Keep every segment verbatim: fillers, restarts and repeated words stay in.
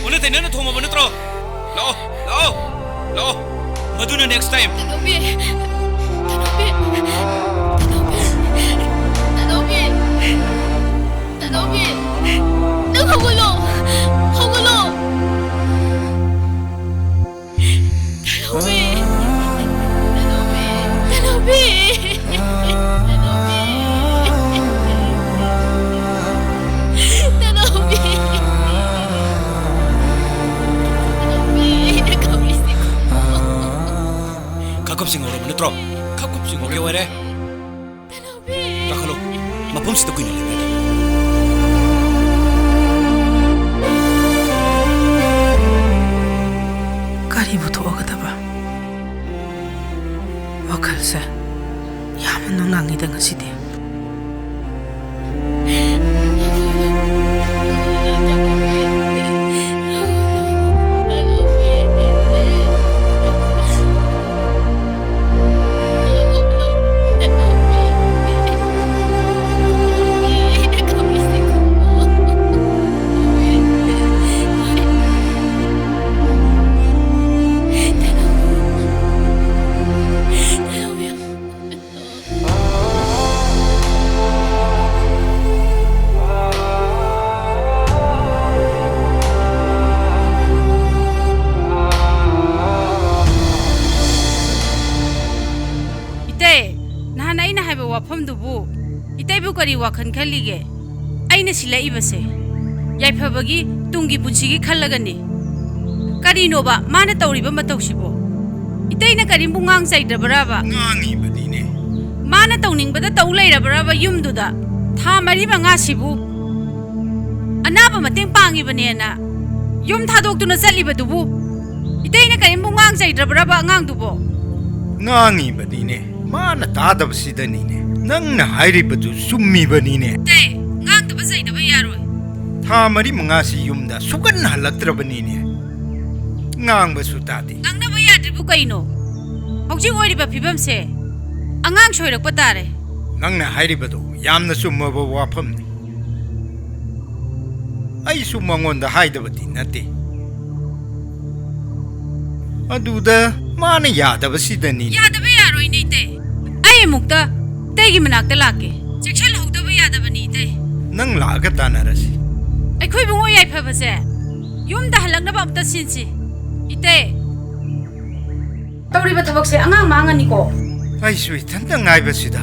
ꯑꯣꯂꯦ, ꯇꯩꯅꯅ ꯊꯣꯡꯉꯕ ꯅꯠꯇ꯭ꯔꯣ? ꯂꯥꯛꯑꯣ, ꯂꯥꯛꯑꯣ, ꯂꯥꯛꯑꯣ꯫ ꯃꯗꯨꯅ next time꯫ ꯇꯅꯧꯕꯤ! ꯇꯅꯧꯕꯤ! ꯇꯅꯧꯕꯤ! ꯇꯅꯧꯕꯤ! ꯇꯅꯧꯕꯤ! ꯅꯪ ꯍꯧꯒꯠꯂꯣ! ꯍꯧꯒꯠꯂꯣ! ꯇꯅꯧꯕꯤ! ꯇꯅꯧꯕꯤ! ꯇꯅꯧꯕꯤ! ꯇꯅꯧꯕꯤ! ꯇꯅꯧꯕꯤ! ꯈꯞ ꯈꯞ ꯆꯤꯡꯍꯧꯔꯕ ꯅꯠꯇ꯭ꯔꯣ? ꯈꯞ ꯈꯞ ꯆꯤꯡꯍꯧꯔꯦ꯫ Okay ꯑꯣꯏꯔꯦ꯫ ꯀꯥꯈꯠꯂꯣ꯫ ꯃꯐꯝꯁꯤꯗ ꯀꯨꯏꯅ ꯂꯩꯕ ꯌꯥꯗꯦ꯫ ꯀꯔꯤꯕꯨ ꯊꯣꯛꯑꯒꯗꯕ? ꯋꯥꯈꯜꯁꯦ ꯌꯥꯝꯅ ꯅꯨꯡꯅꯥꯡꯉꯤꯗ ꯉꯁꯤꯗꯤ꯫ ꯏꯇꯩ, ꯅꯍꯥꯟ ꯑꯩꯅ ꯍꯥꯏꯕ ꯋꯥꯐꯝꯗꯨꯕꯨ ꯏꯇꯩꯕꯨ ꯀꯔꯤ ꯋꯥꯈꯜ ꯈꯜꯂꯤꯒꯦ? ꯑꯩꯅ ꯁꯤꯜꯂꯛꯏꯕꯁꯦ ꯌꯥꯏꯐꯕꯒꯤ, ꯇꯨꯡꯒꯤ ꯄꯨꯟꯁꯤꯒꯤ ꯈꯜꯂꯒꯅꯤ꯫ ꯀꯔꯤꯅꯣꯕ ꯃꯥꯅ ꯇꯧꯔꯤꯕ ꯃꯇꯧꯁꯤꯕꯣ? ꯏꯇꯩꯅ ꯀꯔꯤꯝꯕꯨ ꯉꯥꯡ ꯆꯩꯗ꯭ꯔꯕ꯭ꯔꯕ? ꯉꯥꯡꯉꯤꯕꯅꯤꯅꯦ꯫ ꯃꯥꯅ ꯇꯧꯅꯤꯡꯕꯗ ꯇꯧ ꯂꯩꯔꯕ꯭ꯔꯕ ꯌꯨꯝꯗꯨꯗ? ꯊꯥ ꯃꯔꯤ ꯃꯉꯥꯁꯤꯕꯨ? ꯑꯅꯥꯕ ꯃꯇꯦꯡ ꯄꯥꯡꯉꯤꯕꯅꯦꯅ ꯌꯨꯝ ꯊꯥꯗꯣꯛꯇꯨꯅ ꯆꯠꯂꯤꯕꯗꯨꯕꯨ ꯏꯇꯩꯅ ꯀꯔꯤꯝꯕꯨ ꯉꯥꯡꯖꯩꯗ꯭ꯔꯕ꯭ꯔꯕ ꯑꯉꯥꯡꯗꯨꯕꯣ? ꯉꯥꯡꯉꯤꯕꯅꯤꯅꯦ, ꯃꯥꯅ ꯇꯥꯗꯕꯁꯤꯗꯅꯤꯅꯦ꯫ ꯅꯪꯅ ꯍꯥꯏꯔꯤꯕꯗꯨ ꯆꯨꯝꯃꯤꯕꯅꯤꯅꯦ꯫ ꯏꯇꯩ, ꯉꯥꯡꯗꯕ ꯆꯩꯗꯕ ꯌꯥꯔꯣꯏ꯫ ꯊꯥ ꯃꯔꯤ ꯃꯉꯥꯁꯤ ꯌꯨꯝꯗ ꯁꯨꯛꯍꯟ ꯍꯜꯂꯛꯇ꯭ꯔꯕꯅꯤꯅꯦ꯫ ꯉꯥꯡꯕꯁꯨ ꯇꯥꯗꯦ꯫ ꯉꯥꯡꯅꯕ ꯌꯥꯗ꯭ꯔꯤꯕꯨ ꯀꯩꯅꯣ? ꯍꯧꯖꯤꯛ ꯑꯣꯏꯔꯤꯕ ꯐꯤꯕꯝꯁꯦ ꯑꯉꯥꯡ ꯁꯣꯏꯔꯛꯄ ꯇꯥꯔꯦ꯫ ꯅꯪꯅ ꯍꯥꯏꯔꯤꯕꯗꯨ ꯌꯥꯝꯅ ꯆꯨꯝꯃꯕ ꯋꯥꯐꯝꯅꯤ꯫ ꯑꯩꯁꯨ ꯃꯉꯣꯟꯗ ꯍꯥꯏꯗꯕꯗꯤ ꯅꯠꯇꯦ꯫ ꯑꯗꯨꯗ ꯃꯥꯅ ꯌꯥꯗꯕꯁꯤꯗꯅꯤ꯫ ꯌꯥꯗꯕ ꯌꯥꯔꯣꯏꯅꯦ, ꯏꯇꯩ꯫ ꯑꯩ ꯑꯃꯨꯛꯇ ꯏꯇꯩꯒꯤ ꯃꯅꯥꯛꯇ ꯂꯥꯛꯀꯦ꯫ ꯆꯦꯛꯁꯤꯜꯍꯧꯗꯕ ꯌꯥꯗꯕꯅꯤ, ꯏꯇꯩ꯫ ꯅꯪ ꯂꯥꯛꯑꯒ ꯇꯥꯟꯅꯔꯁꯤ꯫ ꯑꯩꯈꯣꯏ ꯏꯕꯨꯡꯉꯣ ꯌꯥꯏꯐꯕꯁꯦ ꯌꯨꯝꯗ ꯍꯜꯂꯛꯅꯕ ꯑꯝꯇ ꯁꯤꯟꯁꯤ, ꯏꯇꯩ꯫ ꯇꯧꯔꯤꯕ ꯊꯕꯛꯁꯦ ꯑꯉꯥꯡ ꯃꯥꯡꯉꯅꯤꯀꯣ꯫ ꯑꯩꯁꯨ ꯏꯊꯟꯇ ꯉꯥꯏꯕꯁꯤꯗ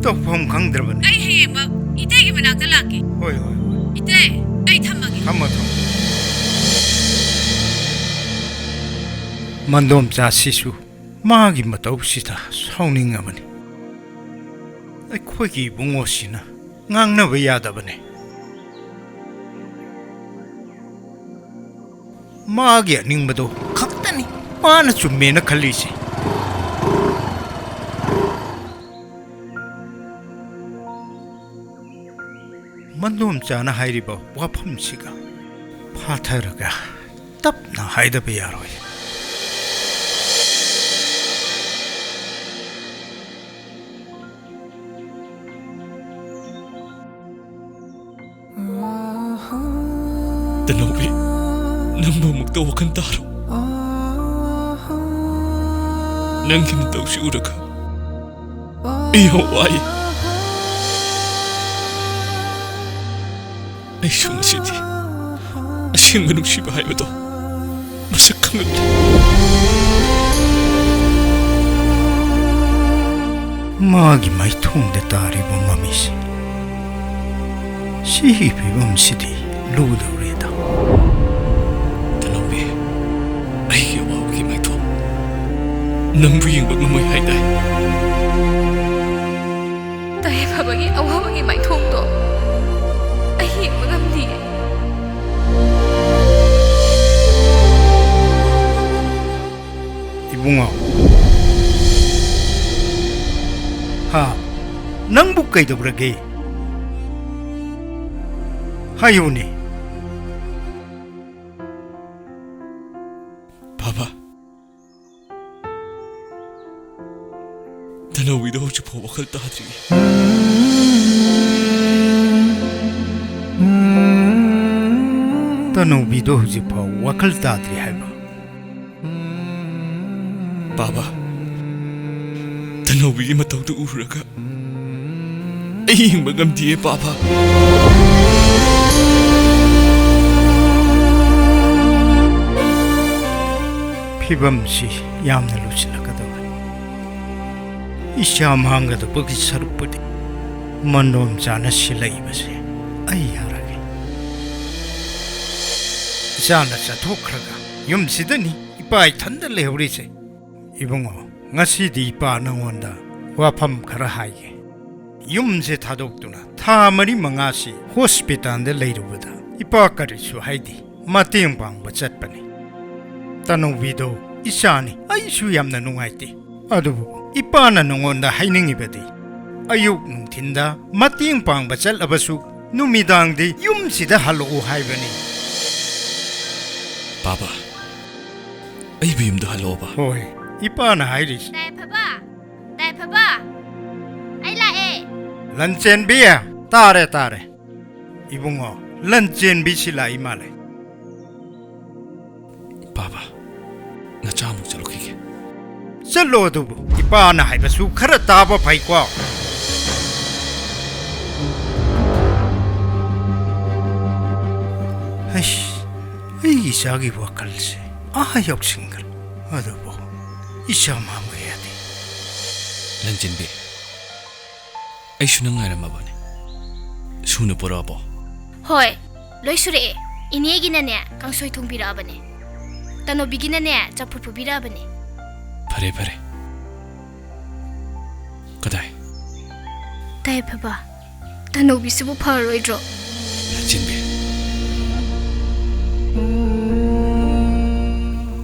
ꯇꯧꯐꯝ ꯈꯪꯗ꯭ꯔꯕꯅꯤ꯫ ꯑꯩ ꯍꯌꯦꯡꯃꯛ ꯏꯇꯩꯒꯤ ꯃꯅꯥꯛꯇ ꯂꯥꯛꯀꯦ꯫ ꯍꯣꯏ, ꯍꯣꯏ, ꯍꯣꯏ꯫ ꯏꯇꯩ, ꯑꯩ ꯊꯝꯃꯒꯦ꯫ ꯊꯝꯃꯣ, ꯊꯝꯃꯣ꯫ ꯃꯟꯗꯣꯝꯆꯥꯁꯤꯁꯨ ꯃꯥꯒꯤ ꯃꯇꯧꯁꯤꯗ ꯁꯥꯎꯅꯤꯡꯉꯕꯅꯤ꯫ ꯑꯩꯈꯣꯏꯒꯤ ꯏꯕꯨꯡꯉꯣꯁꯤꯅ ꯉꯥꯡꯅꯕ ꯌꯥꯗꯕꯅꯦ꯫ ꯃꯥꯒꯤ ꯑꯅꯤꯡꯕꯗꯣ ꯈꯛꯇꯅꯤ ꯃꯥꯅ ꯆꯨꯝꯃꯦꯅ ꯈꯜꯂꯤꯁꯦ꯫ ꯃꯟꯗꯣꯝꯆꯥꯅ ꯍꯥꯏꯔꯤꯕ ꯋꯥꯐꯝꯁꯤꯒ ꯐꯥꯊꯔꯒ ꯇꯞꯅ ꯍꯥꯏꯗꯕ ꯌꯥꯔꯣꯏ꯫ ꯇꯅꯧꯕꯤ, ꯅꯪꯕꯨ ꯑꯃꯨꯛꯇ ꯋꯥꯈꯜ ꯇꯥꯔꯣ꯫ ꯅꯪꯒꯤ ꯃꯇꯧꯁꯤ ꯎꯔꯒ ꯑꯩ ꯌꯥꯝ ꯋꯥꯏ꯫ ꯑꯩꯁꯨ ꯉꯁꯤꯗꯤ ꯑꯁꯦꯡꯕ ꯅꯨꯡꯁꯤꯕ ꯍꯥꯏꯕꯗꯣ ꯃꯁꯛ ꯈꯪꯉꯛꯂꯦ꯫ ꯃꯥꯒꯤ ꯃꯥꯏꯊꯣꯡꯗ ꯇꯥꯔꯤꯕ ꯃꯃꯤꯁꯤ, ꯁꯤꯒꯤ ꯐꯤꯕꯝꯁꯤꯗꯤ ꯂꯨꯗꯧꯔꯦꯗ꯫ ꯇꯅꯧꯕꯤ, ꯑꯩꯒꯤ ꯑꯋꯥꯕꯒꯤ ꯃꯥꯏꯊꯣꯡ ꯅꯪꯕꯨ ꯌꯦꯡꯕ ꯉꯝꯃꯣꯏ ꯍꯥꯏꯗꯥꯏ? ꯇꯥꯏꯐꯕꯒꯤ ꯑꯋꯥꯕꯒꯤ ꯃꯥꯏꯊꯣꯡꯗꯣ ꯑꯩ ꯌꯦꯡꯕ ꯉꯝꯗꯤꯌꯦ꯫ ꯏꯕꯨꯡꯉꯣ꯫ ꯍꯥ? ꯅꯪꯕꯨ ꯀꯩꯗꯧꯔꯒꯦ? ꯍꯥꯏꯌꯨꯅꯦ꯫ ꯕꯥꯕꯥ, ꯇꯅꯧꯕꯤꯗꯣ ꯍꯧꯖꯤꯛꯐꯥꯎ ꯋꯥꯈꯜ ꯇꯥꯗ꯭ꯔꯤ꯫ ꯇꯅꯧꯕꯤꯗꯣ ꯍꯧꯖꯤꯛꯐꯥꯎ ꯋꯥꯈꯜ ꯇꯥꯗ꯭ꯔꯤ ꯍꯥꯏꯕ? ꯕꯥꯕꯥ, ꯇꯅꯧꯕꯤꯒꯤ ꯃꯇꯧꯗꯨ ꯎꯔꯒ ꯑꯩ ꯍꯤꯡꯕ ꯉꯝꯗꯤꯌꯦ, ꯕꯥꯕꯥ꯫ ꯐꯤꯕꯝꯁꯤ ꯌꯥꯝꯅ ꯂꯨꯁꯤꯜꯂꯛꯀꯗꯧꯔꯦ꯫ ꯏꯆꯥ ꯃꯥꯡꯒꯗꯕꯒꯤ ꯁꯔꯨꯛꯄꯨꯗꯤ ꯃꯟꯗꯣꯝ ꯆꯥꯅ ꯁꯤꯜꯂꯛꯏꯕꯁꯦ ꯑꯩ ꯌꯥꯔꯒꯦ꯫ ꯏꯆꯥꯅ ꯆꯠꯊꯣꯛꯈ꯭ꯔꯒ ꯌꯨꯝꯁꯤꯗꯅꯤ ꯏꯄꯥ ꯏꯊꯟꯗ ꯂꯩꯍꯧꯔꯤꯁꯦ꯫ ꯏꯕꯨꯡꯉꯣ, ꯉꯁꯤꯗꯤ ꯏꯄꯥ ꯅꯉꯣꯟꯗ ꯋꯥꯐꯝ ꯈꯔ ꯍꯥꯏꯒꯦ꯫ ꯌꯨꯝꯁꯦ ꯊꯥꯗꯣꯛꯇꯨꯅ ꯊꯥ ꯃꯔꯤ ꯃꯉꯥꯁꯤ ꯍꯣꯁꯄꯤꯇꯥꯜꯗ ꯂꯩꯔꯨꯕꯗ ꯏꯄꯥ ꯀꯔꯤꯁꯨ ꯍꯥꯏꯗꯦ, ꯃꯇꯦꯡ ꯄꯥꯡꯕ ꯆꯠꯄꯅꯤ꯫ ꯇꯅꯧꯕꯤꯗꯣ ꯏꯆꯥꯅꯤ, ꯑꯩꯁꯨ ꯌꯥꯝꯅ ꯅꯨꯡꯉꯥꯏꯇꯦ꯫ ꯑꯗꯨꯕꯨ ꯏꯄꯥꯅ ꯅꯉꯣꯟꯗ ꯍꯥꯏꯅꯤꯡꯉꯤꯕꯗꯤ, ꯑꯌꯨꯛ ꯅꯨꯡꯊꯤꯟꯗ ꯃꯇꯦꯡ ꯄꯥꯡꯕ ꯆꯠꯂꯕꯁꯨ ꯅꯨꯃꯤꯗꯥꯡꯗꯤ ꯌꯨꯝꯁꯤꯗ ꯍꯜꯂꯛꯎ ꯍꯥꯏꯕꯅꯤ꯫ ꯕꯥꯕꯥ, ꯑꯩꯕꯨ ꯌꯨꯝꯗ ꯍꯜꯂꯛꯑꯣꯕ꯫ ꯍꯣꯏ, ꯏꯄꯥꯅ ꯍꯥꯏꯔꯤꯁꯤ꯫ ꯇꯥꯏꯐꯕ! ꯇꯥꯏꯐꯕ! ꯑꯩ ꯂꯥꯛꯑꯦ! ꯂꯟꯆꯦꯟꯕꯤ! ꯇꯥꯔꯦ, ꯇꯥꯔꯦ꯫ ꯏꯕꯨꯡꯉꯣ, ꯂꯟꯆꯦꯟꯕꯤꯁꯤ ꯂꯥꯛꯏ ꯃꯥꯜꯂꯦ꯫ ꯕꯥꯕꯥ, ꯅꯆꯥ ꯑꯃꯨꯛ ꯆꯠꯂꯨꯈꯤꯒꯦ꯫ ꯆꯠꯂꯣ ꯑꯗꯨꯕꯨ, ꯏꯄꯥꯅ ꯍꯥꯏꯕꯁꯨ ꯈꯔ ꯇꯥꯕ ꯐꯩꯀꯣ꯫ ꯍꯩꯁ, ꯑꯩꯒꯤ ꯏꯆꯥꯒꯤ ꯋꯥꯈꯜꯁꯦ ꯑꯥ ꯌꯧꯁꯤꯟꯈ꯭ꯔꯦ꯫ ꯑꯗꯨꯕꯨ ꯏꯆꯥ ꯃꯥꯡꯕ ꯌꯥꯗꯦ꯫ ꯂꯟꯆꯦꯟꯕꯤ, ꯑꯩꯁꯨ ꯅꯪ ꯉꯥꯏꯔꯝꯃꯕꯅꯦ꯫ ꯁꯨꯅ ꯄꯨꯔꯛꯑꯕꯣ? ꯍꯣꯏ, ꯂꯣꯏ ꯁꯨꯔꯛꯑꯦ꯫ ꯏꯅꯦꯒꯤꯅꯅꯦ, ꯀꯥꯡꯁꯣꯏ ꯊꯣꯡꯕꯤꯔꯛꯑꯕꯅꯦ꯫ ꯇꯅꯧꯕꯤꯒꯤꯅꯅꯦ, ꯆꯝꯐꯨꯠ ꯐꯨꯠꯄꯤꯔꯛꯑꯕꯅꯦ꯫ ꯐꯔꯦ, ꯐꯔꯦ꯫ ꯀꯗꯥꯏ? ꯇꯥꯏꯐꯕ, ꯇꯅꯧꯕꯤꯁꯤꯕꯨ ꯐꯔꯣꯏꯗ꯭ꯔꯣ? ꯆꯤꯟꯕꯤ,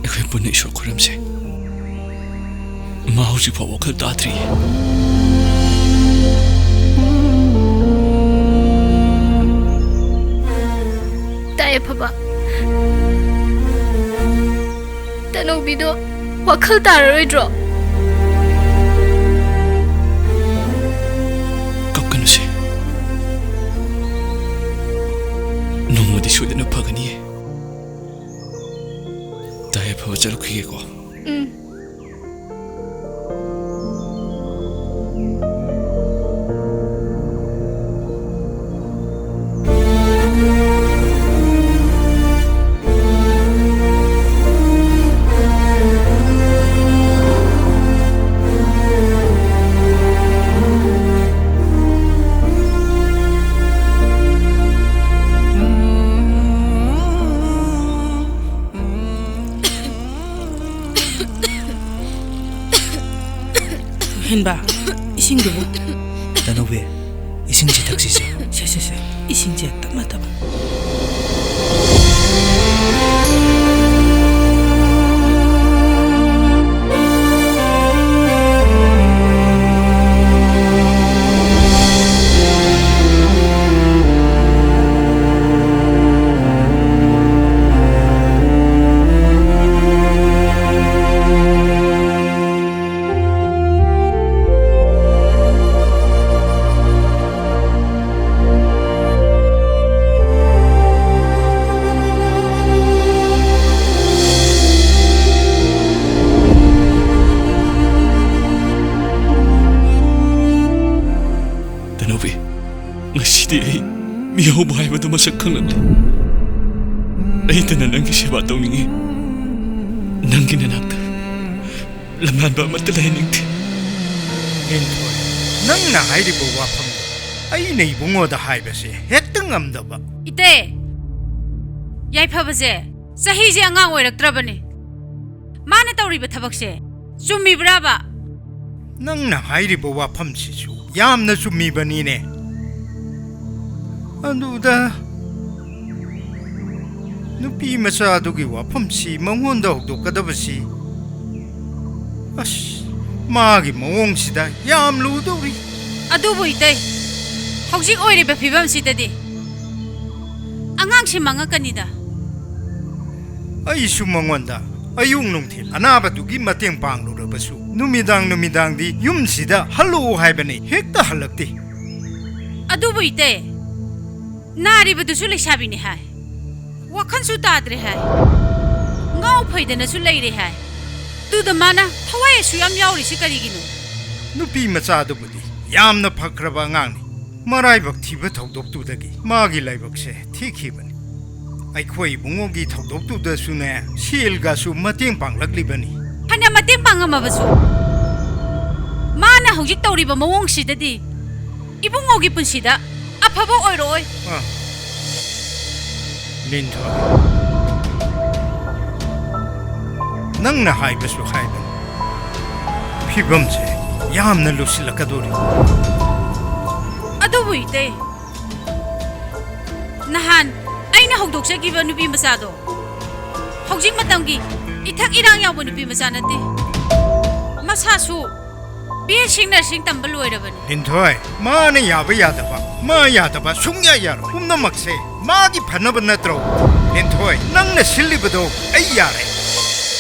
ꯑꯩꯈꯣꯏ ꯄꯨꯟꯅ ꯏꯁꯣꯔ ꯈꯨꯔꯨꯝꯁꯦ꯫ ꯃꯥ ꯍꯧꯖꯤꯛꯐꯥꯎ ꯋꯥꯈꯜ ꯇꯥꯗ꯭ꯔꯤꯌꯦ꯫ ꯇꯥꯏ ꯑꯐꯕ꯫ ꯇꯅꯧꯕꯤꯗꯣ ꯋꯥꯈꯜ ꯇꯥꯔꯔꯣꯏꯗ꯭ꯔꯣ? ꯀꯞꯀꯅꯨꯁꯦ꯫ ꯅꯣꯡꯃꯗꯤ ꯁꯣꯏꯗꯅ ꯐꯒꯅꯤꯌꯦ꯫ ꯇꯥꯏ ꯑꯐꯕ, ꯆꯠꯂꯨꯈꯤꯒꯦꯀꯣ꯫ ꯎꯝ꯫ ꯍꯦꯟꯕ, ꯏꯁꯤꯡꯗꯨꯕꯨ꯫ ꯇꯅꯧꯕꯤ, ꯏꯁꯤꯡꯁꯤ ꯊꯛꯁꯤꯁꯦ꯫ ꯁꯦ, ꯁꯦ, ꯁꯦ, ꯏꯁꯤꯡꯁꯦ ꯇꯞꯅ ꯇꯞꯅ꯫ ꯇꯅꯧꯕꯤ, ꯉꯁꯤꯗꯤ ꯑꯩ ꯃꯤꯑꯣꯏꯕ ꯍꯥꯏꯕꯗꯨ ꯃꯁꯛ ꯈꯪꯂꯛꯂꯦ꯫ ꯑꯩꯇꯅ ꯅꯪꯒꯤ ꯁꯦꯕꯥ ꯇꯧꯅꯤꯡꯉꯤ꯫ ꯅꯪꯒꯤ ꯅꯅꯥꯛꯇ ꯂꯝꯂꯥꯟꯕ ꯑꯃꯠꯇ ꯂꯩꯍꯟꯅꯤꯡꯗꯦ꯫ ꯂꯤꯟꯊꯣꯏ, ꯅꯪꯅ ꯍꯥꯏꯔꯤꯕ ꯋꯥꯐꯝꯗꯣ ꯑꯩꯅ ꯏꯕꯨꯡꯉꯣꯗ ꯍꯥꯏꯕꯁꯦ ꯍꯦꯛꯇ ꯉꯝꯗꯕ꯫ ꯏꯇꯩ, ꯌꯥꯏꯐꯕꯁꯦ ꯆꯍꯤꯁꯦ ꯑꯉꯥꯡ ꯑꯣꯏꯔꯛꯇ꯭ꯔꯕꯅꯦ꯫ ꯃꯥꯅ ꯇꯧꯔꯤꯕ ꯊꯕꯛꯁꯦ ꯆꯨꯝꯃꯤꯕ꯭ꯔꯥꯕ? ꯅꯪꯅ ꯍꯥꯏꯔꯤꯕ ꯋꯥꯐꯝꯁꯤꯁꯨ ꯌꯥꯝꯅ ꯆꯨꯝꯃꯤꯕꯅꯤꯅꯦ꯫ ꯑꯗꯨꯗ ꯅꯨꯄꯤ ꯃꯆꯥꯗꯨꯒꯤ ꯋꯥꯐꯝꯁꯤ ꯃꯉꯣꯟꯗ ꯍꯧꯗꯣꯛꯀꯗꯕꯁꯤ, ꯑꯁ, ꯃꯥꯒꯤ ꯃꯑꯣꯡꯁꯤꯗ ꯌꯥꯝ ꯂꯨꯗꯧꯔꯤ꯫ ꯑꯗꯨꯕꯨ ꯏꯇꯩ, ꯍꯧꯖꯤꯛ ꯑꯣꯏꯔꯤꯕ ꯐꯤꯕꯝꯁꯤꯗꯗꯤ ꯑꯉꯥꯡꯁꯤ ꯃꯥꯡꯉꯛꯀꯅꯤꯗ꯫ ꯑꯩꯁꯨ ꯃꯉꯣꯟꯗ ꯑꯌꯨꯛ ꯅꯨꯡꯊꯤꯜ ꯑꯅꯥꯕꯗꯨꯒꯤ ꯃꯇꯦꯡ ꯄꯥꯡꯂꯨꯔꯕꯁꯨ, ꯅꯨꯃꯤꯗꯥꯡ ꯅꯨꯃꯤꯗꯥꯡꯗꯤ ꯌꯨꯝꯁꯤꯗ ꯍꯜꯂꯛꯑꯣ ꯍꯥꯏꯕꯅꯤ, ꯍꯦꯛꯇ ꯍꯜꯂꯛꯇꯦ꯫ ꯑꯗꯨꯕꯨ ꯏꯇꯩ, ꯅꯥꯔꯤꯕꯗꯨꯁꯨ ꯂꯩꯁꯥꯕꯤꯅꯤ ꯍꯥꯏ, ꯋꯥꯈꯜꯁꯨ ꯇꯥꯗ꯭ꯔꯦ ꯍꯥꯏ, ꯉꯥꯎ ꯐꯩꯗꯅꯁꯨ ꯂꯩꯔꯦ ꯍꯥꯏ꯫ ꯑꯗꯨꯗ ꯃꯥꯅ ꯊꯋꯥꯏ ꯑꯁꯨꯛ ꯌꯥꯝ ꯌꯥꯎꯔꯤꯁꯤ ꯀꯔꯤꯒꯤꯅꯣ? ꯅꯨꯄꯤ ꯃꯆꯥꯗꯨꯕꯨꯗꯤ ꯌꯥꯝꯅ ꯐꯈ꯭ꯔꯕ ꯑꯉꯥꯡꯅꯤ꯫ ꯃꯔꯥꯏꯕꯛ ꯊꯤꯕ ꯊꯧꯗꯣꯛꯇꯨꯗꯒꯤ ꯃꯥꯒꯤ ꯂꯥꯏꯕꯛꯁꯦ ꯊꯤꯈꯤꯕꯅꯤ꯫ ꯑꯩꯈꯣꯏ ꯏꯕꯨꯡꯉꯣꯒꯤ ꯊꯧꯗꯣꯛꯇꯨꯗꯁꯨꯅꯦ, ꯁꯦꯜꯒꯁꯨ ꯃꯇꯦꯡ ꯄꯥꯡꯂꯛꯂꯤꯕꯅꯤ꯫ ꯐꯅ ꯃꯇꯦꯡ ꯄꯥꯡꯉꯝꯃꯕꯁꯨ, ꯃꯥꯅ ꯍꯧꯖꯤꯛ ꯇꯧꯔꯤꯕ ꯃꯑꯣꯡꯁꯤꯗꯗꯤ ꯏꯕꯨꯡꯉꯣꯒꯤ ꯄꯨꯟꯁꯤꯗ ꯑꯐꯕ ꯑꯣꯏꯔꯣꯏ꯫ ꯑ, ꯂꯤꯟꯊꯣꯏ, ꯅꯪꯅ ꯍꯥꯏꯕꯁꯨ ꯍꯥꯏꯕꯅꯤ, ꯐꯤꯕꯝꯁꯦ ꯌꯥꯝꯅ ꯂꯨꯁꯤꯜꯂꯛꯀꯗꯧꯔꯤ꯫ ꯑꯗꯨꯕꯨ ꯏꯇꯩ, ꯅꯍꯥꯟ ꯑꯩꯅ ꯍꯧꯗꯣꯛꯆꯈꯤꯕ ꯅꯨꯄꯤ ꯃꯆꯥꯗꯣ ꯍꯧꯖꯤꯛ ꯃꯇꯝꯒꯤ ꯏꯊꯛ ꯏꯔꯥꯡ ꯌꯥꯎꯕ ꯅꯨꯄꯤ ꯃꯆꯥ ꯅꯠꯇꯦ꯫ ꯃꯁꯥꯁꯨ ꯕꯤ ꯑꯦꯁ ꯁꯤ ꯅꯔꯁꯤꯡ ꯇꯝꯕ ꯂꯣꯏꯔꯕꯅꯤ꯫ ꯂꯤꯟꯊꯣꯏ, ꯃꯥꯅ ꯌꯥꯕ ꯌꯥꯗꯕ, ꯃꯥ ꯌꯥꯗꯕ ꯁꯨꯡꯌꯥ ꯌꯥꯔꯣꯏ꯫ ꯄꯨꯝꯅꯃꯛꯁꯦ ꯃꯥꯒꯤ ꯐꯅꯕ ꯅꯠꯇ꯭ꯔꯣ? ꯂꯤꯟꯊꯣꯏ, ꯅꯪꯅ ꯁꯤꯜꯂꯤꯕꯗꯣ ꯑꯩ ꯌꯥꯔꯦ꯫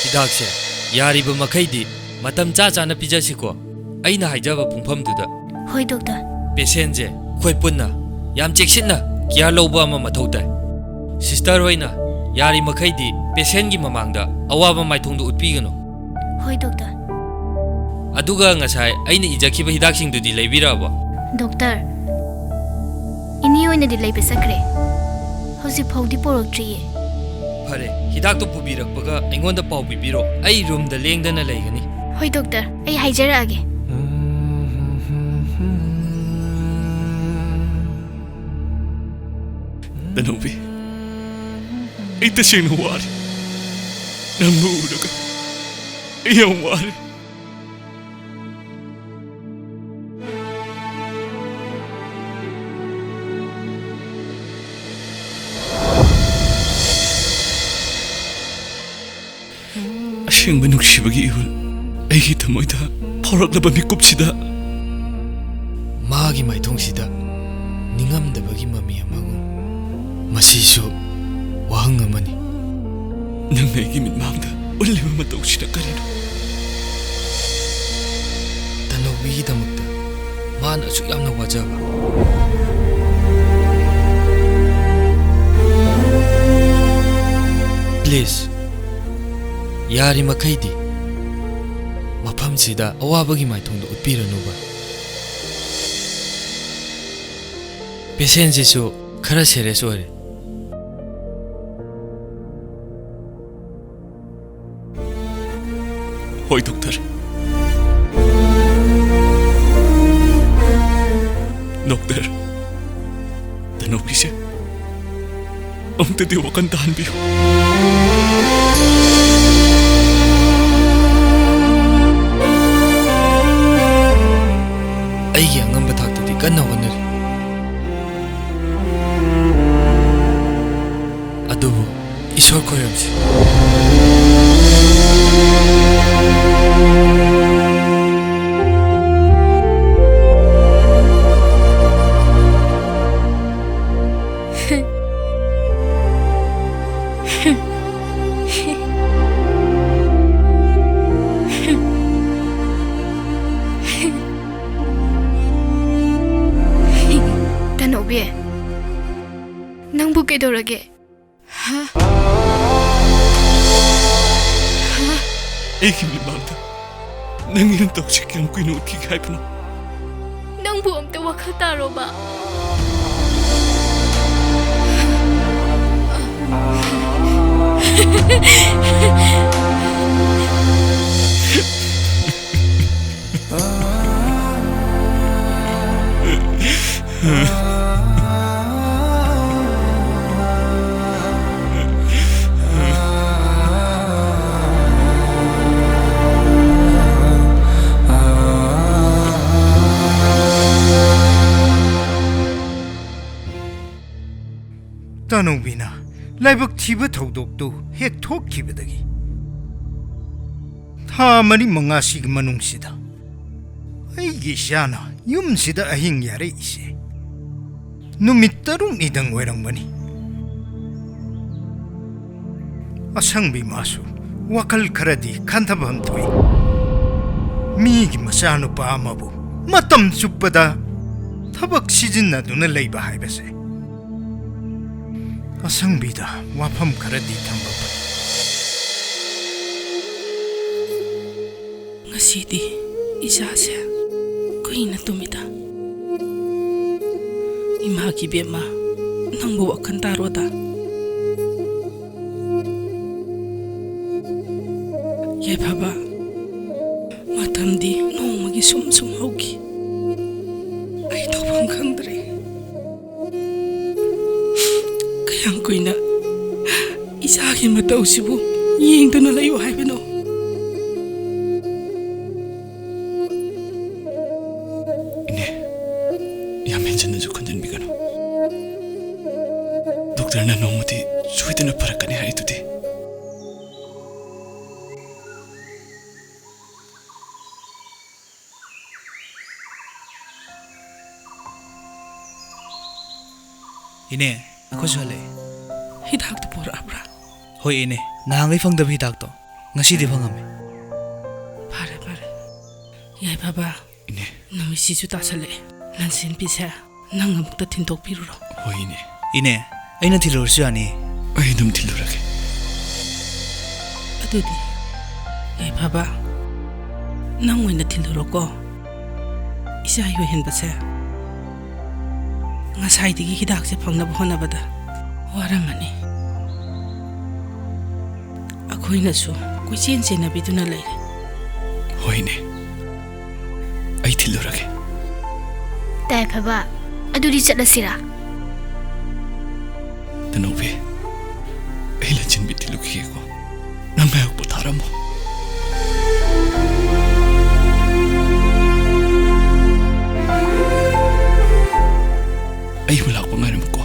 ꯍꯤꯗꯥꯛꯁꯦ ꯌꯥꯔꯤꯕ ꯃꯈꯩꯗꯤ ꯃꯇꯝ ꯆꯥ ꯆꯥꯅ ꯄꯤꯖꯁꯤꯀꯣ꯫ ꯑꯩꯅ ꯍꯥꯏꯖꯕ ꯄꯨꯡꯐꯝꯗꯨꯗ꯫ ꯍꯣꯏ, ꯗꯣꯛꯇꯔ꯫ ꯄꯦꯁꯦꯟꯁꯦ ꯑꯩꯈꯣꯏ ꯄꯨꯟꯅ ꯌꯥꯝ ꯆꯦꯛꯁꯤꯟꯅ ꯀꯤꯌꯥꯔ ꯂꯧꯕ ꯑꯃ ꯃꯊꯧ ꯇꯥꯏ꯫ ꯁꯤꯁꯇꯔ ꯍꯣꯏꯅ ꯌꯥꯔꯤꯃꯈꯩꯗꯤ ꯄꯦꯁꯦꯟꯒꯤ ꯃꯃꯥꯡꯗ ꯑꯋꯥꯕ ꯃꯥꯏꯊꯣꯡꯗꯨ ꯎꯠꯄꯤꯒꯅꯨ꯫ ꯍꯣꯏ, ꯗꯣꯛꯇꯔ꯫ ꯑꯗꯨꯒ ꯉꯁꯥꯏ ꯑꯩꯅ ꯏꯖꯈꯤꯕ ꯍꯤꯗꯥꯛꯁꯤꯡꯗꯨꯗꯤ ꯂꯩꯕꯤꯔꯛꯑꯕꯣ? ꯗꯣꯛꯇꯔ, ꯏꯅꯦ ꯑꯣꯏꯅꯗꯤ ꯂꯩꯕ ꯆꯠꯈ꯭ꯔꯦ꯫ ꯍꯧꯖꯤꯛ ꯐꯥꯎꯗꯤ ꯄꯨꯔꯛꯇ꯭ꯔꯤꯌꯦ꯫ ꯐꯔꯦ, ꯍꯤꯗꯥꯛꯇꯨ ꯄꯨꯕꯤꯔꯛꯄꯒ ꯑꯩꯉꯣꯟꯗ ꯄꯥꯎ ꯄꯤꯕꯤꯔꯣ꯫ ꯑꯩ ꯔꯨꯝꯗ ꯂꯦꯡꯗꯅ ꯂꯩꯒꯅꯤ꯫ ꯍꯣꯏ, ꯗꯣꯛꯇꯔ, ꯑꯩ ꯍꯥꯏꯖꯔꯛꯑꯒꯦ꯫ ꯇꯅꯧꯕꯤ, ꯑꯩ ꯇꯁꯦꯡꯅ ꯋꯥꯔꯦ꯫ ꯅꯪꯕꯨ ꯎꯔꯒ ꯑꯩ ꯌꯥꯝ ꯋꯥꯔꯦ꯫ ꯑꯁꯦꯡꯕ ꯅꯨꯡꯁꯤꯕꯒꯤ ꯏꯍꯨꯜ ꯑꯩꯒꯤ ꯊꯃꯣꯏꯗ ꯐꯥꯎꯔꯛꯂꯕ ꯃꯤꯀꯨꯞꯁꯤꯗ, ꯃꯥꯒꯤ ꯃꯥꯏꯊꯣꯡꯁꯤꯗ ꯅꯤꯡꯉꯝꯗꯕꯒꯤ ꯃꯃꯤ ꯑꯃꯒꯨꯝ, ꯃꯁꯤꯁꯨ ꯋꯥꯍꯪ ꯑꯃꯅꯤ꯫ ꯅꯪꯅ ꯑꯩꯒꯤ ꯃꯤꯠꯃꯥꯡꯗ ꯎꯠꯂꯤꯕ ꯃꯇꯧꯁꯤꯅ ꯀꯔꯤꯅꯣ? ꯇꯅꯧꯕꯤꯒꯤꯗꯃꯛꯇ ꯃꯥꯅ ꯑꯁꯨꯛ ꯌꯥꯝꯅ ꯋꯥꯖꯕ꯫ Please, ꯌꯥꯔꯤꯃꯈꯩꯗꯤ ꯃꯐꯝꯁꯤꯗ ꯑꯋꯥꯕꯒꯤ ꯃꯥꯏꯊꯣꯡꯗ ꯎꯠꯄꯤꯔꯅꯨꯕ꯫ Patientꯁꯤꯁꯨ ꯈꯔ serious ꯑꯣꯏꯔꯦ꯫ ꯍꯣꯏ, doctor꯫ Doctor, ꯇꯅꯧꯕꯤꯁꯦ ꯑꯃꯨꯛꯇꯗꯤ ꯋꯥꯈꯜ ꯇꯥꯍꯟꯕꯤꯌꯨ꯫ ꯑꯩꯒꯤ ꯑꯉꯝꯕ ꯊꯥꯛꯇꯗꯤ ꯀꯟꯅ ꯍꯣꯠꯅꯔꯤ꯫ ꯑꯗꯨꯕꯨ ꯏꯁꯣꯔ ꯈꯣꯏꯔꯝꯁꯤ꯫ ꯇꯅꯧꯕꯤ, ꯅꯪꯕꯨ ꯀꯩꯗꯧꯔꯒꯦ? ꯍꯥ? ꯍꯥ? ꯑꯩꯒꯤ ꯃꯤꯠꯃꯥꯡꯗ ꯅꯪꯒꯤ ꯅꯇꯧꯁꯤ ꯀꯌꯥꯝ ꯀꯨꯏꯅ ꯎꯠꯈꯤꯒꯦ ꯍꯥꯏꯕꯅꯣ? ꯅꯪꯕꯨ ꯑꯝꯇ ꯋꯥꯈꯜ ꯇꯥꯔꯣꯕ꯫ ꯇꯅꯧꯕꯤꯅ ꯂꯥꯏꯕꯛ ꯊꯤꯕ ꯊꯧꯗꯣꯛꯇꯨ ꯍꯦꯛ ꯊꯣꯛꯈꯤꯕꯗꯒꯤ ꯊꯥ ꯃꯔꯤ ꯃꯉꯥꯁꯤꯒꯤ ꯃꯅꯨꯡꯁꯤꯗ ꯑꯩꯒꯤ ꯏꯆꯥꯅ ꯌꯨꯝꯁꯤꯗ ꯑꯍꯤꯡ ꯌꯥꯔꯛꯏꯁꯦ ꯅꯨꯃꯤꯠ ꯇꯔꯨꯛꯅꯤꯗꯪ ꯑꯣꯏꯔꯝꯒꯅꯤ꯫ ꯑꯁꯪꯕꯤ ꯃꯥꯁꯨ ꯋꯥꯈꯜ ꯈꯔꯗꯤ ꯈꯟꯊꯐꯝ ꯊꯣꯛꯏ꯫ ꯃꯤꯒꯤ ꯃꯆꯥꯅꯨꯄꯥ ꯑꯃꯕꯨ ꯃꯇꯝ ꯆꯨꯞꯄꯗ ꯊꯕꯛ ꯁꯤꯖꯤꯟꯅꯗꯨꯅ ꯂꯩꯕ ꯍꯥꯏꯕꯁꯦ ꯑꯁꯪꯕꯤꯗ ꯋꯥꯐꯝ ꯈꯔꯗꯤ ꯊꯝꯕ ꯐꯩ꯫ ꯉꯁꯤꯗꯤ ꯏꯆꯥꯁꯦ ꯀꯨꯏꯅ ꯇꯨꯝꯃꯤꯗ꯫ ꯏꯃꯥꯒꯤ ꯏꯕꯦꯝꯃ, ꯅꯪꯕꯨ ꯋꯥꯈꯜ ꯇꯥꯔꯣꯗ꯫ ꯌꯥꯏꯐꯕ, ꯃꯇꯝꯗꯤ ꯅꯣꯡꯃꯒꯤ ꯁꯨꯝ ꯁꯨꯝ ꯍꯧꯈꯤ꯫ ꯑꯩ ꯇꯧꯐꯝ ꯈꯪꯗ꯭ꯔꯦ꯫ ꯀꯌꯥꯝ ꯀꯨꯏꯅ ꯏꯆꯥꯒꯤ ꯃꯇꯧꯁꯤꯕꯨ ꯌꯦꯡꯗꯨꯅ ꯂꯩꯌꯨ ꯍꯥꯏꯕꯅꯣ? ꯏꯅꯦ, ꯌꯥꯝ ꯍꯦꯟꯖꯤꯟꯅꯁꯨ ꯈꯟꯖꯤꯟꯕꯤꯒꯅꯨ꯫ ꯗꯣꯛꯇꯔꯅ ꯅꯣꯡꯃꯗꯤ ꯁꯣꯏꯗꯅ ꯐꯔꯛꯀꯅꯤ ꯍꯥꯏꯗꯨꯗꯤ꯫ ꯏꯅꯦ, ꯑꯩꯈꯣꯏꯁꯨ ꯍꯜꯂꯛꯑꯦ꯫ ꯍꯤꯗꯥꯛꯇꯨ ꯄꯨꯔꯛꯑꯕ꯭ꯔꯥ? ꯍꯣꯏ ꯏꯅꯦ, ꯅꯍꯥꯟꯈꯩ ꯐꯪꯗꯕ ꯍꯤꯗꯥꯛꯇꯣ ꯉꯁꯤꯗꯤ ꯐꯪꯉꯝꯃꯦ꯫ ꯐꯔꯦ, ꯐꯔꯦ꯫ ꯌꯥꯏꯐꯕ, ꯏꯅꯦ꯫ ꯅꯨꯃꯤꯠꯁꯤꯁꯨ ꯇꯥꯁꯜꯂꯛꯑꯦ꯫ ꯂꯟꯁꯦꯟꯕꯤꯁꯦ ꯅꯪ ꯑꯃꯨꯛꯇ ꯊꯤꯟꯗꯣꯛꯄꯤꯔꯨꯔꯣ꯫ ꯍꯣꯏ ꯏꯅꯦ꯫ ꯏꯅꯦ, ꯑꯩꯅ ꯊꯤꯜꯂꯨꯔꯁꯨ ꯌꯥꯅꯤ꯫ ꯑꯩ ꯑꯗꯨꯝ ꯊꯤꯜꯂꯨꯔꯒꯦ꯫ ꯑꯗꯨꯗꯤ ꯌꯥꯏꯐꯕ, ꯅꯪ ꯑꯣꯏꯅ ꯊꯤꯜꯂꯨꯔꯣꯀꯣ꯫ ꯏꯆꯥ ꯌꯣꯏꯍꯟꯕꯁꯦ ꯉꯁꯥꯏꯗꯒꯤ ꯍꯤꯗꯥꯛꯁꯦ ꯐꯪꯅꯕ ꯍꯣꯠꯅꯕꯗ ꯋꯥꯔꯝꯃꯅꯤ꯫ ꯑꯩꯈꯣꯏꯅꯁꯨ ꯀꯣꯏꯆꯦꯟ ꯆꯦꯟꯅꯕꯤꯗꯨꯅ ꯂꯩꯔꯦ꯫ ꯍꯣꯏꯅꯦ, ꯑꯩ ꯊꯤꯜꯂꯨꯔꯒꯦ꯫ ꯌꯥꯏꯐꯕ, ꯑꯗꯨꯗꯤ ꯆꯠꯂꯁꯤꯔꯥ? ꯇꯅꯧꯕꯤ, ꯑꯩ ꯂꯟꯆꯦꯟꯕꯤ ꯊꯤꯜꯂꯨꯈꯤꯒꯦꯀꯣ꯫ ꯅꯪ ꯉꯥꯏꯍꯥꯛ ꯄꯣꯊꯥꯔꯝꯃꯣ꯫ ꯑꯩꯕꯨ ꯂꯥꯛꯄ ꯉꯥꯏꯔꯝꯃꯨꯀꯣ꯫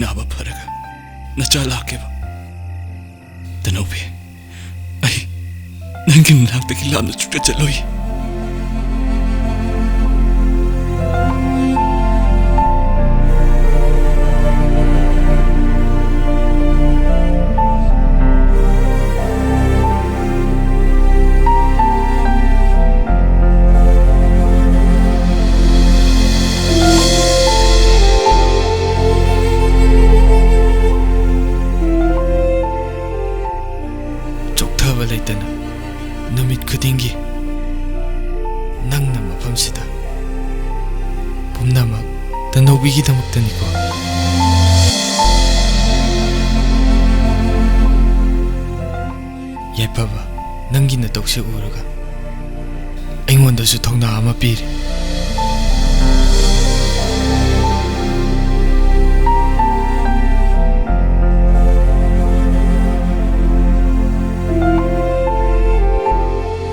ꯅꯥꯕ ꯐꯔꯒ ꯅꯆꯥ ꯂꯥꯛꯀꯦꯕ꯫ ꯇꯅꯧꯕꯤ, ꯑꯩ ꯅꯪꯒꯤ ꯃꯅꯥꯛꯇꯒꯤ ꯂꯥꯞꯅ ꯁꯨꯡꯆꯠ ꯆꯠꯂꯣꯏ꯫ ꯆꯣꯛꯊꯕ ꯂꯩꯇꯅ ꯅꯨꯃꯤꯠ ꯈꯨꯗꯤꯡꯒꯤ ꯅꯪꯅ ꯃꯐꯝꯁꯤꯗ꯫ ꯄꯨꯝꯅꯃꯛ ꯇꯅꯧꯕꯤꯒꯤꯗꯃꯛꯇꯅꯤꯀꯣ꯫ ꯌꯥꯏꯐꯕ, ꯅꯪꯒꯤ ꯅꯇꯧꯁꯦ ꯎꯔꯒ ꯑꯩꯉꯣꯟꯗꯁꯨ ꯊꯧꯅꯥ ꯑꯃ ꯄꯤꯔꯦ꯫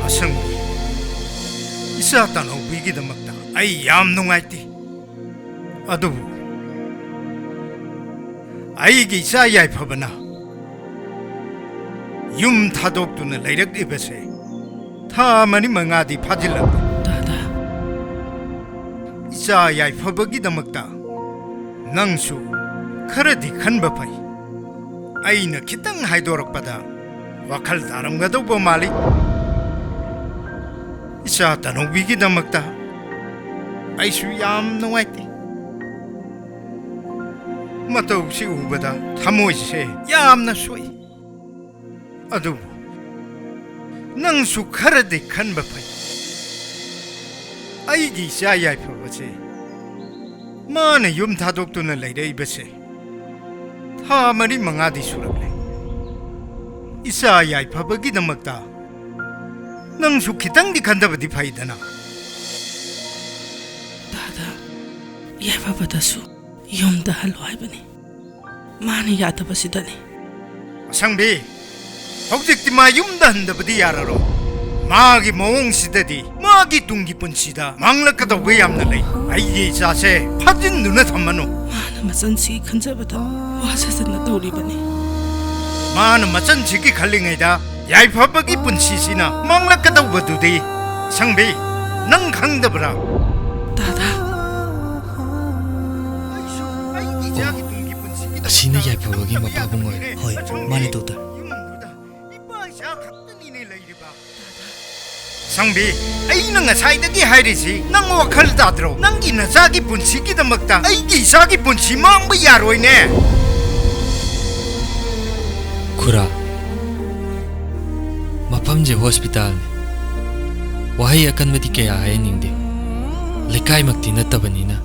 ꯑꯁꯪꯕꯤ, ꯏꯆꯥ ꯇꯅꯧꯕꯤꯒꯤꯗꯃꯛꯇ ꯑꯩ ꯌꯥꯝ ꯅꯨꯡꯉꯥꯏꯇꯦ꯫ ꯑꯗꯨꯕꯨ ꯑꯩꯒꯤ ꯏꯆꯥ ꯌꯥꯏꯐꯕꯅ ꯌꯨꯝ ꯊꯥꯗꯣꯛꯇꯨꯅ ꯂꯩꯔꯛꯂꯤꯕꯁꯦ ꯊꯥ ꯃꯔꯤ ꯃꯉꯥꯗꯤ ꯐꯥꯖꯤꯜꯂꯛꯂꯦ꯫ ꯗꯥꯗꯥ꯫ ꯏꯆꯥ ꯌꯥꯏꯐꯕꯒꯤꯗꯃꯛꯇ ꯅꯪꯁꯨ ꯈꯔꯗꯤ ꯈꯟꯕ ꯐꯩ꯫ ꯑꯩꯅ ꯈꯤꯇꯪ ꯍꯥꯏꯗꯣꯔꯛꯄꯗ ꯋꯥꯈꯜ ꯇꯥꯔꯝꯒꯗꯧꯕ ꯃꯥꯜꯂꯤ꯫ ꯏꯆꯥ ꯇꯅꯧꯕꯤꯒꯤꯗꯃꯛꯇ ꯑꯩꯁꯨ ꯌꯥꯝ ꯅꯨꯡꯉꯥꯏꯇꯦ꯫ ꯃꯇꯧꯁꯤ ꯎꯕꯗ ꯊꯃꯣꯏꯁꯦ ꯌꯥꯝꯅ ꯁꯣꯛꯏ꯫ ꯑꯗꯨꯕꯨ ꯅꯪꯁꯨ ꯈꯔꯗꯤ ꯈꯟꯕ ꯐꯩ꯫ ꯑꯩꯒꯤ ꯏꯆꯥ ꯌꯥꯏꯐꯕꯁꯦ ꯃꯥꯅ ꯌꯨꯝ ꯊꯥꯗꯣꯛꯇꯨꯅ ꯂꯩꯔꯛꯏꯕꯁꯦ ꯊꯥ ꯃꯔꯤ ꯃꯉꯥꯗꯤ ꯁꯨꯔꯛꯂꯦ꯫ ꯏꯆꯥ ꯌꯥꯏꯐꯕꯒꯤꯗꯃꯛꯇ ꯅꯪꯁꯨ ꯈꯤꯇꯪꯗꯤ ꯈꯟꯊꯕꯗꯤ ꯐꯩꯗꯅ꯫ ꯗꯥꯗꯥ, ꯌꯥꯏꯐꯕꯗꯁꯨ ꯌꯨꯝꯗ ꯍꯜꯂꯣ ꯍꯥꯏꯕꯅꯤ꯫ ꯃꯥꯅ ꯌꯥꯗꯕꯁꯤꯗꯅꯤ꯫ ꯑꯁꯪꯕꯤ, ꯍꯧꯖꯤꯛꯇꯤ ꯃꯥ ꯌꯨꯝꯗ ꯍꯟꯗꯕꯗꯤ ꯌꯥꯔꯔꯣꯏ꯫ ꯃꯥꯒꯤ ꯃꯑꯣꯡꯁꯤꯗꯗꯤ ꯃꯥꯒꯤ ꯇꯨꯡꯒꯤ ꯄꯨꯟꯁꯤꯗ ꯃꯥꯡꯂꯛꯀꯗꯧꯕ ꯌꯥꯝꯅ ꯂꯩ꯫ ꯑꯩꯒꯤ ꯏꯆꯥꯁꯦ ꯐꯥꯖꯤꯟꯗꯨꯅ ꯊꯝꯃꯅꯨ꯫ ꯃꯥꯅ ꯃꯆꯟꯁꯤꯒꯤ ꯈꯟꯖꯕꯗ ꯋꯥ ꯁꯥꯖꯟꯅ ꯇꯧꯔꯤꯕꯅꯤ꯫ ꯃꯥꯅ ꯃꯆꯟꯁꯤꯒꯤ ꯈꯜꯂꯤꯉꯩꯗ ꯌꯥꯏꯐꯕꯒꯤ ꯄꯨꯟꯁꯤꯁꯤꯅ ꯃꯥꯡꯂꯛꯀꯗꯧꯕꯗꯨꯗꯤ꯫ ꯁꯪꯕꯤ, ꯅꯪ ꯈꯪꯗꯕ꯭ꯔꯥ? ꯗꯥꯗꯥ꯫ ꯑꯩꯁꯨ ꯑꯩꯒꯤ ꯏꯆꯥꯒꯤ ꯇꯨꯡꯒꯤ ꯄꯨꯟꯁꯤꯒꯤꯗꯃꯛꯇ ꯑꯁꯤꯅ ꯌꯥꯏꯐꯕꯒꯤ ꯈꯟꯗꯕ ꯃꯄꯥꯕꯨꯡ ꯌꯥꯗꯕꯅꯤꯅꯦ꯫ ꯑꯣꯏꯔꯦ꯫ ꯍꯣꯏ, ꯑꯁꯪꯕꯤ, ꯃꯥꯅꯦ, ꯗꯣꯛꯇꯔ꯫ ꯌꯨꯝꯗꯨꯗ ꯏꯄꯥ ꯏꯆꯥ ꯈꯛꯇꯅꯤꯅꯦ ꯂꯩꯔꯤꯕ꯫ ꯁꯪꯕꯤ, ꯑꯩꯅ ꯉꯁꯥꯏꯗꯒꯤ ꯍꯥꯏꯔꯤꯁꯤ ꯅꯪ ꯋꯥꯈꯜ ꯇꯥꯗ꯭ꯔꯣ? ꯅꯪꯒꯤ ꯅꯆꯥꯒꯤ ꯄꯨꯟꯁꯤꯒꯤꯗꯃꯛꯇ ꯑꯩꯒꯤ ꯏꯆꯥꯒꯤ ꯄꯨꯟꯁꯤ ꯃꯥꯡꯕ ꯌꯥꯔꯣꯏꯅꯦ꯫ ꯈꯨꯔꯥ, ꯃꯐꯝꯁꯦ ꯍꯣꯁꯄꯤꯇꯥꯜꯅꯤ꯫ ꯋꯥꯍꯩ ꯑꯀꯟꯕꯗꯤ ꯀꯌꯥ ꯍꯥꯏꯍꯟꯅꯤꯡꯗꯦ꯫ ꯂꯩꯀꯥꯏꯃꯛꯇꯤ ꯅꯠꯇꯕꯅꯤꯅ꯫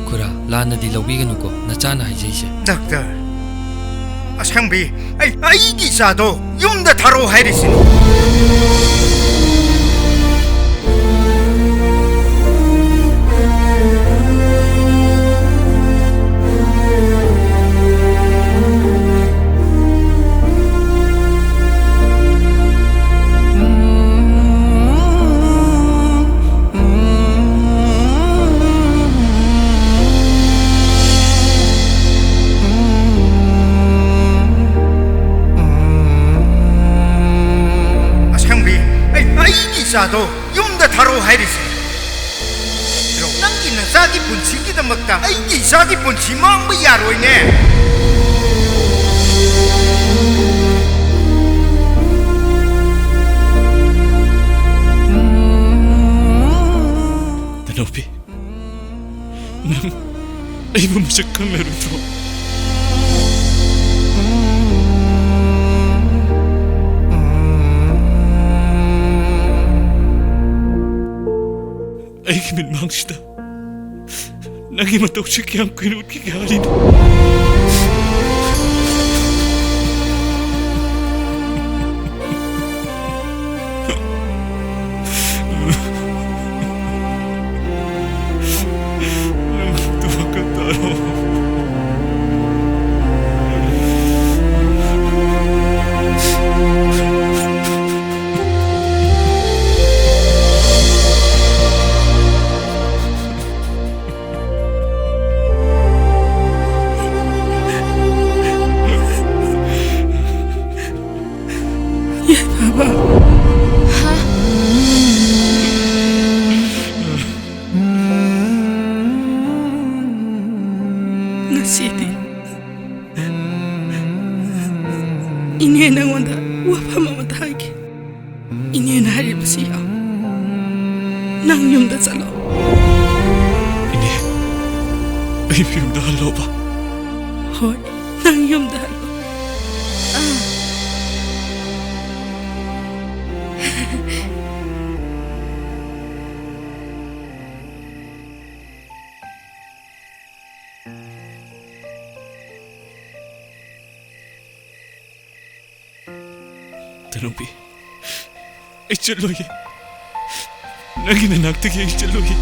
ꯈꯨꯔꯥ, ꯂꯥꯟꯅꯗꯤ ꯂꯧꯕꯤꯒꯅꯨꯀꯣ, ꯅꯆꯥꯅ ꯍꯥꯏꯖꯩꯁꯦ꯫ ꯗꯥꯛꯇꯔ, ꯑꯁꯪꯕꯤ, ꯑꯩ, ꯑꯩꯒꯤ ꯏꯆꯥꯗꯣ ꯌꯨꯝꯗ ꯊꯥꯔꯛꯑꯣ ꯍꯥꯏꯔꯤꯁꯤꯅꯤ꯫ ꯑꯁꯪꯕꯤ, ꯑꯩ, ꯑꯩꯒꯤ ꯏꯆꯥꯗꯣ ꯌꯨꯝꯗ ꯊꯥꯔꯛꯑꯣ ꯍꯥꯏꯔꯤꯁꯦ꯫ ꯅꯪꯒꯤ ꯅꯆꯥꯒꯤ ꯄꯨꯟꯁꯤꯒꯤꯗꯃꯛꯇ ꯑꯩꯒꯤ ꯏꯆꯥꯒꯤ ꯄꯨꯟꯁꯤ ꯃꯥꯡꯕ ꯌꯥꯔꯣꯏꯅꯦ꯫ ꯇꯅꯧꯕꯤ, ꯅꯪ ꯑꯩꯕꯨ ꯃꯁꯛ ꯈꯪꯂꯔꯣꯏꯗ꯭ꯔꯣ? ꯑꯩꯒꯤ ꯃꯤꯠꯃꯥꯡꯁꯤꯗ ꯅꯪꯒꯤ ꯃꯇꯧꯁꯤ ꯀꯌꯥꯝ ꯀꯨꯏꯅ ꯎꯠꯈꯤꯒꯦ ꯍꯥꯏꯔꯤꯅꯣ? ꯅꯪ ꯌꯨꯝꯗ ꯆꯠꯂꯣ꯫ ꯏꯅꯦ, ꯑꯩ ꯌꯨꯝꯗ ꯍꯜꯂꯣꯕ꯫ ꯍꯣꯏ, ꯅꯪ ꯌꯨꯝꯗ ꯍꯜꯂꯣ꯫ ꯑꯥ꯫ ꯇꯅꯨꯕꯤ, ꯑꯩ ꯆꯠꯂꯣꯏꯒꯦ꯫ ꯅꯪꯒꯤ ꯅꯅꯥꯛꯇꯒꯤ ꯑꯩ ꯆꯠꯂꯣꯏꯒꯦ꯫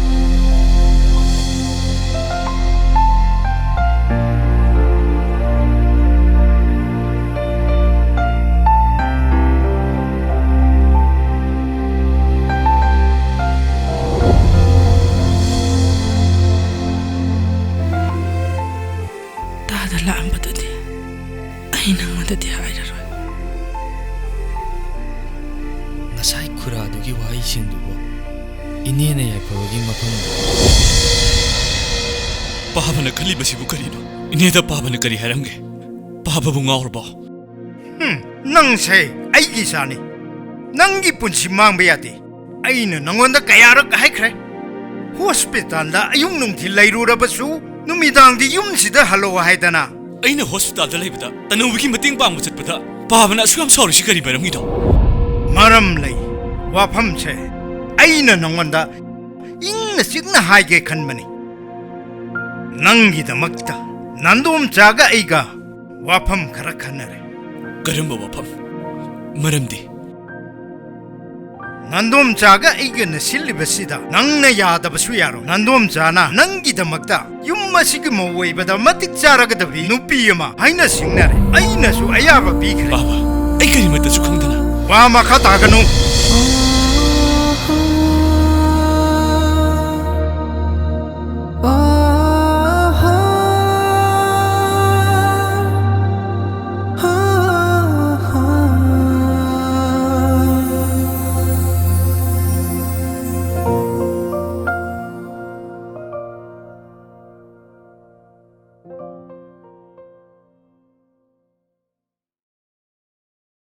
ꯇꯥꯗ ꯂꯥꯛꯑꯝꯕꯗꯨꯗꯤ ꯑꯩ ꯅꯪꯉꯣꯟꯗꯗꯤ ꯍꯥꯏꯔꯔꯣꯏ꯫ ꯉꯁꯥꯏ ꯈꯨꯔꯥꯗꯨꯒꯤ ꯋꯥꯍꯩꯁꯤꯡꯗꯨꯕꯨ ꯏꯅꯦꯅ ꯌꯥꯏꯐꯕꯒꯤ ꯃꯐꯝꯗ꯫ ꯄꯥꯕꯅ ꯈꯜꯂꯤꯕꯁꯤꯕꯨ ꯀꯔꯤꯅꯣ? ꯏꯅꯦꯗ ꯄꯥꯕꯅ ꯀꯔꯤ ꯍꯥꯏꯔꯝꯒꯦ? ꯄꯥꯕꯕꯨ ꯉꯥꯎꯔꯕꯣ? ꯍꯨꯝ, ꯅꯪꯁꯦ ꯑꯩꯒꯤ ꯏꯆꯥꯅꯤ꯫ ꯅꯪꯒꯤ ꯄꯨꯟꯁꯤ ꯃꯥꯡꯕ ꯌꯥꯗꯦ꯫ ꯑꯩꯅ ꯅꯉꯣꯟꯗ ꯀꯌꯥꯔꯛ ꯍꯥꯏꯈ꯭ꯔꯦ꯫ ꯍꯣꯁꯄꯤꯇꯥꯜꯗ ꯑꯌꯨꯛ ꯅꯨꯡꯊꯤꯜ ꯂꯩꯔꯨꯔꯕꯁꯨ, ꯅꯨꯃꯤꯗꯥꯡꯗꯤ ꯌꯨꯝꯁꯤꯗ ꯍꯜꯂꯛꯑꯣ ꯍꯥꯏꯗꯅ꯫ ꯑꯩꯅ ꯍꯣꯁꯄꯤꯇꯥꯜꯗ ꯂꯩꯕꯗ ꯇꯅꯧꯕꯤꯒꯤ ꯃꯇꯦꯡ ꯄꯥꯡꯕ ꯆꯠꯄꯗ ꯄꯥꯕꯅ ꯑꯁꯨꯛ ꯌꯥꯝ ꯁꯥꯎꯔꯤꯁꯤ ꯀꯔꯤ ꯃꯔꯝꯒꯤꯅꯣ? ꯃꯔꯝ ꯂꯩ꯫ ꯋꯥꯐꯝꯁꯦ ꯑꯩꯅ ꯅꯉꯣꯟꯗ ꯏꯪꯅ ꯆꯤꯛꯅ ꯍꯥꯏꯒꯦ ꯈꯟꯕꯅꯤ꯫ ꯅꯪꯒꯤꯗꯃꯛꯇ ꯅꯥꯟꯗꯣꯝꯆꯥꯒ ꯑꯩꯒ ꯋꯥꯐꯝ ꯈꯔ ꯈꯟꯅꯔꯦ꯫ ꯀꯔꯝꯕ ꯋꯥꯐꯝ? ꯃꯔꯝꯗꯤ? ꯅꯥꯟꯗꯣꯝꯆꯥꯒ ꯑꯩꯒꯅ ꯁꯤꯜꯂꯤꯕꯁꯤꯗ ꯅꯪꯅ ꯌꯥꯗꯕꯁꯨ ꯌꯥꯔꯣꯏ꯫ ꯅꯥꯟꯗꯣꯝꯆꯥꯅ ꯅꯪꯒꯤꯗꯃꯛꯇ ꯌꯨꯝ ꯑꯁꯤꯒꯤ ꯃꯧ ꯑꯣꯏꯕꯗ ꯃꯇꯤꯛ ꯆꯥꯔꯒꯗꯕꯤ ꯅꯨꯄꯤ ꯑꯃ ꯍꯥꯏꯅ ꯁꯤꯡꯅꯔꯦ꯫ ꯑꯩꯅꯁꯨ ꯑꯌꯥꯕ ꯄꯤꯈ꯭ꯔꯦ꯫ ꯕꯥꯕꯥ, ꯑꯩ ꯀꯔꯤꯃꯠꯇꯁꯨ ꯈꯪꯗꯅ꯫ ꯋꯥ ꯃꯈꯥ ꯇꯥꯒꯅꯨ꯫